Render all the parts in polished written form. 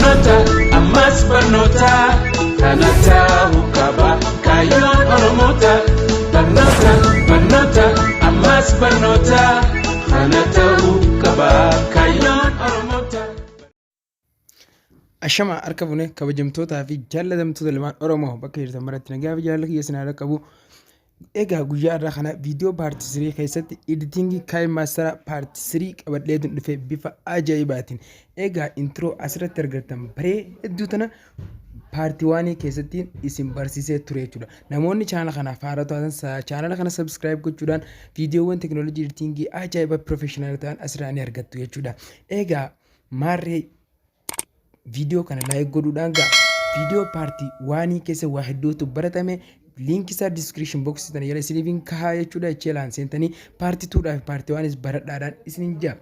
Barnoota ammas barnoota kana ta'uu qaba kaayyoon Oromoota. Barnoota barnoota ammas barnoota kana ta'uu qaba kaayyoon Oromoota. Ashama harka fuune kabajamtootaa fi jaallatamtoota ilmaan Oromoo bakka jirtan maratti nagaa fi jaalala kiyya isin haa qabu. Egaa guyyaa irraa kana viidiyoo paartii 3 keessatti editingii KineMaster paartii 3 qabadheetu dhufe bifa ajaa'ibaatiin. Egaa intiroo asirratti argattan baree hedduu tana paartii 1 keessatti isin barsiisee ture jechuudha. Namoonni chaanala kanaaf haaraa taatan chaanala kana subscribe gochuudhaan viidiyoowwan teekinooloojii editingii ajaa'iba professional ta'an asirraa ni argattu jechuudha. Egaa maarree viidiyoo kana like godhuudhaan gaa viidiyoo paartii waanii keessa waa hedduutu baratame liinki isaa description box tana jala isiniif hin kahaa jechuudha jecheelaan seentanii paartii tuudhaa fi paartii waanis baradhaadhaan isinin jaa.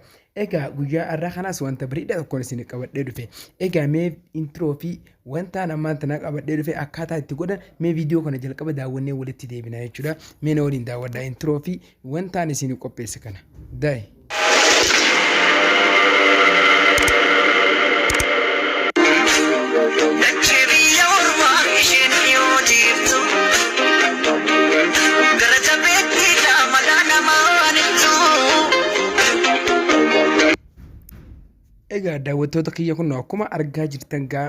Egaa guyyaa har'aa kanaas wanta bareedaa tokkoon isin qabadhee dhufe. Egaa mee introo fi wanta ammaan tana qabadhee dhufe akkaataa itti godhan mee viidiyoo kana jalqaba daawwannee walitti deebina jechuudha. Mee na waliin daawwadhaa introo fi wantaan isin qopheesse kana. Daa'e. Dachee biyya ormaa isheen dhiyoo jirtu gara jabeettiidha malaa namaan ibsu. Egaa daawwattoota kiyya kun akkuma argaa jirtan gaa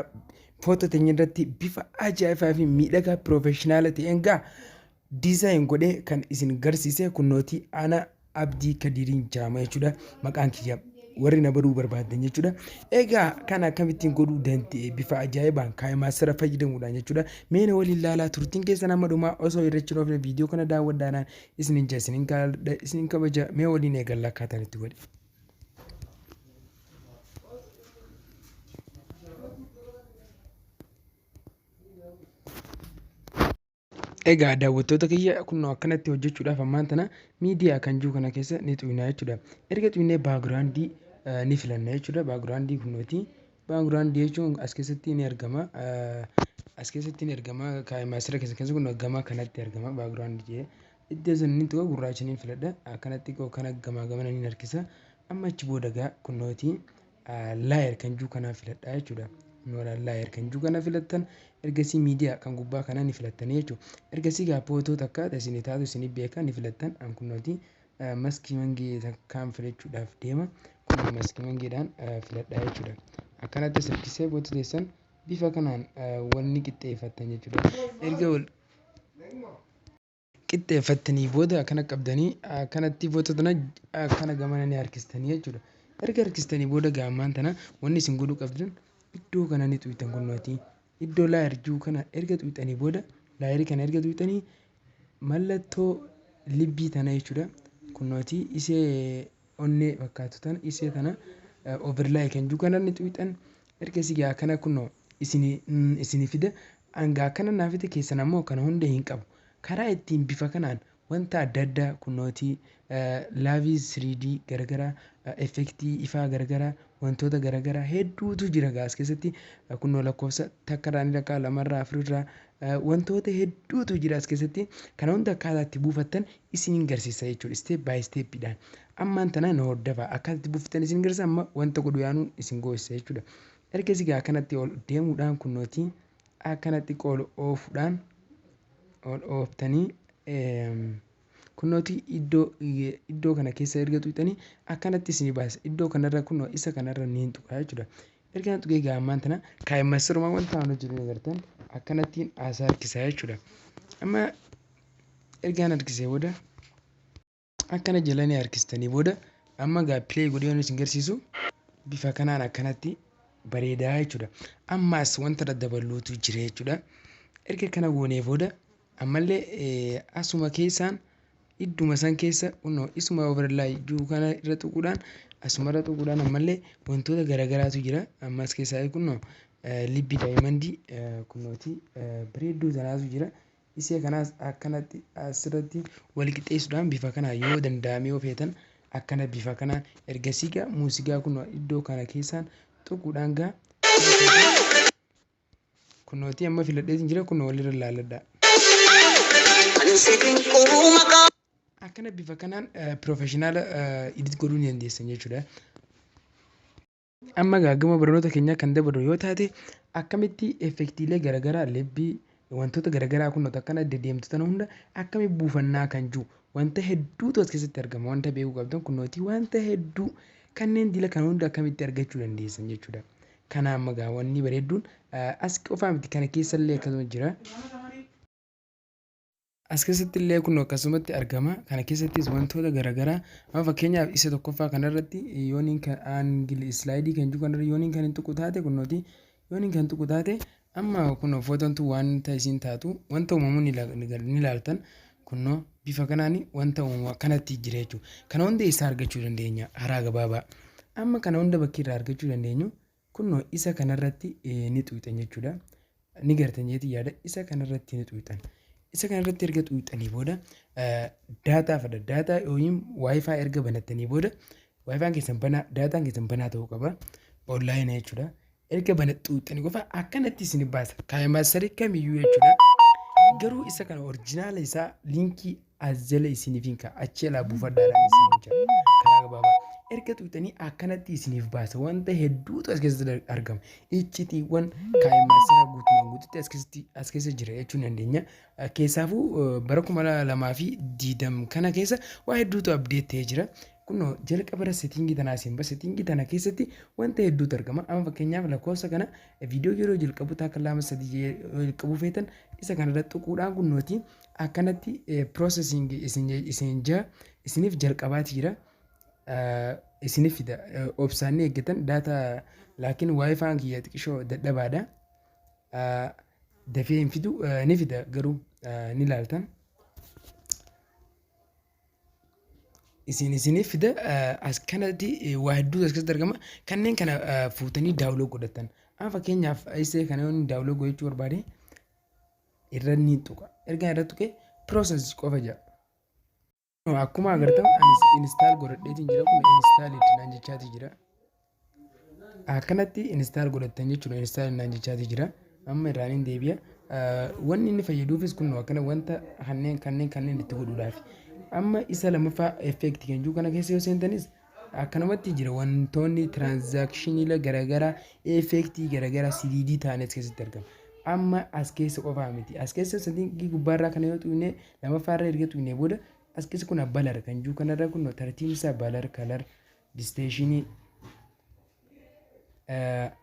footoo teenya irratti bifa ajaa'ibaa fi miidhagaa piroofeshinaala ta'een gaa Design godhee kan isin garsiise kunnootii ana Abdii Kadiiriin jaama jechuudha. Maqaan kiyya warri na baruu barbaadan jechuudha. Egaa kana akkamittiin godhuu danda'e bifa ajaa'ibaan KineMaster fayyadamuudhaan jechuudha. Mee na waliin laalaa turtiin keessan hamma dhumaa osoo irra hin oofne viidiyoo kana daawwadhaanaan isinin jaa isinin kaaladha isinin kabaja mee waliin eegalla akkaataan itti godhe. Egaa daawwattoota kiyya kunoo akkanatti hojjechuudhaaf ammaan tana miidiyaa kan jiru kana keessa ni xuyna jechuudha. Erga xuynee baagiraandii ni filanna jechuudha. Baagiraandii kunooti. Baagiraandii jechuun as keessatti ni argama. As keessatti ni argama. Maastara keessa keessa kun gama kanatti argama baagiraandii jedhee. Iddoo sana ni tuqa gurraacha ni filadha. Akkanatti kana gamaa gamana ni harkisa. Amma achi booda gaa kunooti layer kan jiru kanaa filadha jechuudha. Nooraan layer kan jiru kana filattan ergasii miidiyaa kan gubbaa kanaa ni filattanii jechuudha. Ergasii gaa footoo takka isin taatu isin beeka ni filattan an kunooti maskii mangee takkaan filachuudhaaf deema. Kun maskii mangeedhaan filadha jechuudha. Akkanatti harkisee footoo teessan bifa kanaan wal ni qixxeeffattan jechuudha. Erga wal qixxeeffattanii booda akkana qabdanii akkanatti footoo tana akkana gamana ni harkistanii jechuudha. Erga harkistanii booda gaammaan tana wanni isin godhuu qabdan iddoo kana ni xuyxan kunnooti. Iddoo laayir jiru kana erga xuyxanii booda laayirii kana erga xuyxanii mallattoo libbii tana jechuudha. Kunnooti isee onnee fakkaatu tana isee tana overlay kan jiru kana ni xuyxan. Ergasii gaa kana kunoo isini fida. An gaa kana naa fide keessan ammoo kana hunda hin qabu. Karaa ittiin bifa kanaan wanta adda addaa kunnootii laavii 3D garagaraa effektii ifaa garagaraa wantoota garagaraa hedduutu jira gaa as keessatti kunnoo lakkoofsa takkarraa ni lakkaa lamarraa afurirraa wantoota hedduutu jira as keessatti kana hunda akkaataa itti buufattan isiniin garsiisa jechuudha step by stepidhaan. Ammaan tana na hordofaa akkaataa itti buufattan isin garsiisa amma wanta godhu yaanuun isin goosisa jechuudha. Ergasii gaa akkanatti ol deemuudhaan kunnootii akkanatti ol oofuudhaan ol ooftanii kunnootii iddoo iddoo kana keessa erga tuqxanii akkanatti isinii baasa. Iddoo kanarra kunoo isa kanarra niin tuqa jechuudha. Erga tuqee gaa ammaan tana KineMasteruma wanta waan hojjetu ni agartan akkanattiin haasaa harkisaa jechuudha. Amma ergaan harkisee booda akkana jala ni harkistanii booda amma gaa play godhee waan isin garsiisu bifa kanaan akkanatti bareedaa jechuudha. Ammaas wanta daddaballuutu jira jechuudha. Erga kana goonee booda ammallee asuma keessaan idduma san keessa kunoo isuma overlay jiru kana irra tuquudhaan asuma irra tuquudhaan ammallee wantoota garaagaraatu jira. Ammas keessaa kunoo libbi daayimandii kunooti bareedduu tanaatu jira. Isee kanaas akkanatti asirratti wal qixxeessuudhaan bifa kanaan yoo danda'ame yoo feetan akkana bifa kanaan ergasii gaa muuziqaa kun iddoo kana keessaan tuquudhaan gaa kunooti amma filadheetiin jira kunoo walirra laalladhaa. Akkana bifa kanaan piroofeshinaala edit godhuu ni dandeessan jechuudha. Amma egaa gama barnoota keenyaa kan dabarru yoo taate, akkamitti effektiilee garaagaraa, lebbii wantoota garaagaraa kun akkana deddeemtu tana hunda akkamitti buufannaa kan jiru, wanta hedduutu as keessatti argama. Wanta beekuu qabdan kunooti, wanta hedduu kanneen dila kana hunda akkamitti argachuu dandeessan jechuudha. Kana amma egaa wanni bareedduun as qofaa miti, kana keessallee akkasuma jira. As keessatti illee kun akkasumatti argama. Kana keessattis wantoota garaagaraa, amma fakkeenyaaf isa tokkoffaa kanarratti yooniin kan angle slide kan jiru kanarra yooniin kan hin tuqu taate, kunooti yooniin kan tuqu taate, amma kun footoon tun wanta isiin taatu, wanta uumamu ni ilaaltan. Kunoo bifa kanaan wanta uumamu akkanatti jira jechuudha. Kana hunda eessaa argachuu dandeenya karaa gabaabaa? Amma kana hunda bakki irraa argachuu dandeenyu kunoo isa kanarratti ni xuuxan jechuudha. Ni gartan jeetii yaada, isa kanarratti ni xuuxan. Isa kanarratti erga xuuxanii booda data fada. Data yookiin WiFi erga banattanii booda, WiFiin keessan banaa, daataan keessan banaa ta'uu qaba. Online jechuudha. Erga bana xuuxanii qofa akkanatti isin baasa. KineMaster kamiyyuu jechuudha. Garuu isa kana original isaa liinkii as jala isiniif hin ka'a. Achi alaa buufadhaadhaan isiniif jira. Karaa gabaabaa. Erga xuuxanii akkanatti isiniif baasa. Wanta hedduutu as keessatti argama. Iccitiiwwan KineMaster guutumaan guututti as keessatti as keessa jira jechuu dandeenya. Keessaafuu bara 2020 kana keessa waa hedduutu update ta'ee jira. Kunoo jalqaba irra setting tanaa isin basa. Setting tana keessatti wanta hedduutu argama. Amma fakkeenyaaf lakkoofsa kana viidiyoo yeroo jalqabu takka, lama, sadii yeroo jalqabu feetan, isa kanarra tuquudhaan kunnooti akkanatti processing isin jaa isiniif jalqabaati jira. Isiniif fida, obsaan ni eeggatan data. Laakiin WiFiin kiyya xiqishoo dadhabaadha. Dafee hin fidu, ni fida garuu ni ilaaltan. Isin isiniif fida. As kanatti waa hedduutu as keessatti argama. Kanneen kana fuutanii download godhatan. Amma fakkeenyaaf isee kana yoon download godhachuu barbaade irra ni tuqa. Erga irra tuqe process qofa jedha. Akkuma agartan anis install godhadheetiin jira. Kun install naan jechaati jira. Akkanatti install godhattan jechuudha. Install naan jechaati jira. Amma irraan hin deebi'a. Wanni inni fayyaduufis kun akkana wanta kanneen itti godhuudhaaf. Amma isa lammaffaa effect kan jiru kana keessa yoo seentanis akkanumatti jira. Wantoonni transitionii garaagaraa, effektii garaagaraa 3D ta'an as keessatti argama. Amma as keessa qofaa miti. As keessa setting gubbaarraa kana yoo xuqne, lammaffaarra erga xuqne booda, as keessa kun blur kan jiru kanarra kun tartiibni isaa blur, color, distortion,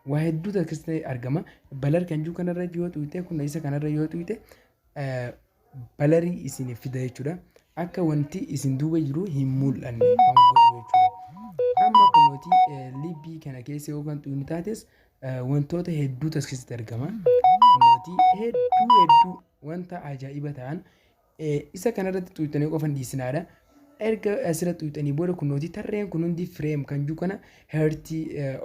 waa hedduutu as keessatti argama. Blur kan jiru kanarra yoo xuqxe, kun isa kanarra yoo xuqxe blurii isin fida jechuudha. Akka wanti isin duuba jiru hin mul'anne kan godhu jechuudha. Amma kunooti libbii kana keessa yoo kan xuqnu taates wantoota hedduutu as keessatti argama. Kunooti hedduu hedduu wanta ajaa'iba ta'an isa kanarratti xuqxanii qofa hin dhiisinaadha. Erga asirratti xuqxanii booda kunooti tarreen kun hundi frame kan jiru kana, heartii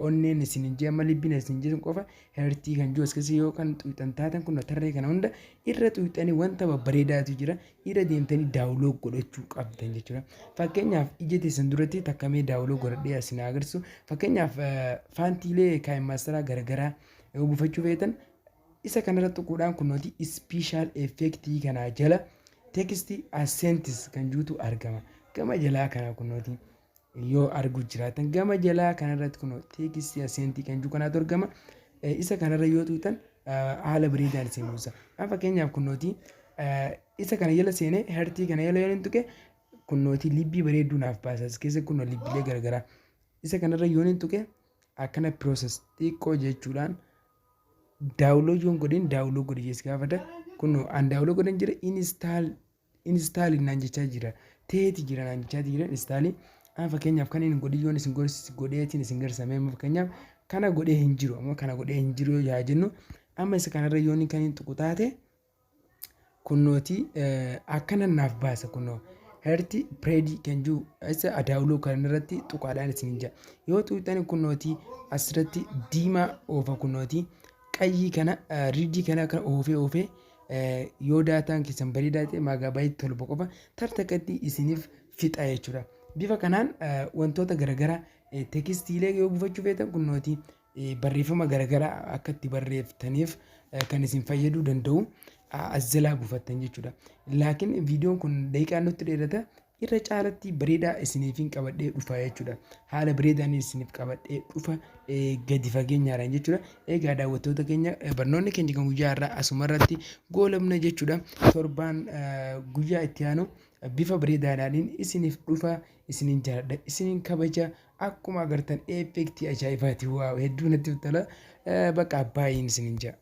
onneen isin hin jee, amma libbiin isin jedhu qofa, heartii kan jiru as keessa yoo kan xuqxan taatan, kun tarree kana hunda irra xuqxanii wanta babbareedaatu jira, irra deemtanii download godhachuu qabdan jechuudha. Fakkeenyaaf ija teessan duratti takkamee download godhadhee asin agarsiisu. Fakkeenyaaf fontiilee KineMasteraa garaagaraa yoo buufachuu feetan, isa kanarra tuquudhaan kunooti special effectii kanaa jala text accents kan jirutu argama. Gama jalaa kana kunooti yoo argu jiraatan, gama jalaa kanarratti kunoo text accentii kan jiru kanaatu argama. Isa kanarra yoo tuqxan haala bareedaan isin buusa. Amma fakkeenyaaf kunooti isa kana jala seenee heartii kana jala yoo hin tuqe, kunooti libbii bareedduu naaf baasa. As keessa kunoo libbilee garaagaraa isa kanarra yoo hin tuqe, akkana process xiqqoo jechuudhaan download yoon godhin download godhi jees gaafata. Kunoo an download godhan jira, install install naan jechaa jira, teeti jira naan jechaa jira install. Amma fakkeenyaaf kan inni godhi yoon isin godheetiin isin garsamee, amma fakkeenyaaf kana godhee hin jiru, amma kana godhee hin jiru yaa jennu, amma isa kanarra yoon kan hin tuqu taate, kunnooti akkana naaf baasa. Kunoo heart parade kan jiru isa download kan irratti tuqaadhaan isin jira. Yoo tuqxan kunnooti asirratti diimaa oofa, kunnooti qayyii kana, redii kana kan oofee oofee, yoo daataan keessan bareedaa ta'e megabyte 7 qofa tartakkatti isiniif fixa jechuudha. Bifa kanaan wantoota garaagaraa, textiilee yoo buufachuu feetan, kunnooti barreeffama garaagaraa akka itti barreefftaniif kan isin fayyaduu danda'u as jalaa buufattan jechuudha. Laakiin viidiyoon kun daqiiqaa nutti dheerata. Irra caalatti bareedaa isiniifin qabadhee dhufa jechuudha. Haala bareedaan isiniif qabadhee dhufa gadi fageenyaadhaan jechuudha. Egaa daawwattoota keenya, barnoonni keenya kan guyyaa har'aa asuma irratti goolabna jechuudha. Torbaan guyyaa itti aanu bifa bareedaadhaan isiniif dhufa. Isiniin jaaladha, isiniin kabaja. Akkuma agartan effektii ajaa'ibaati. Wow, hedduu natti tola. Bakka baay'een isiniin jaa.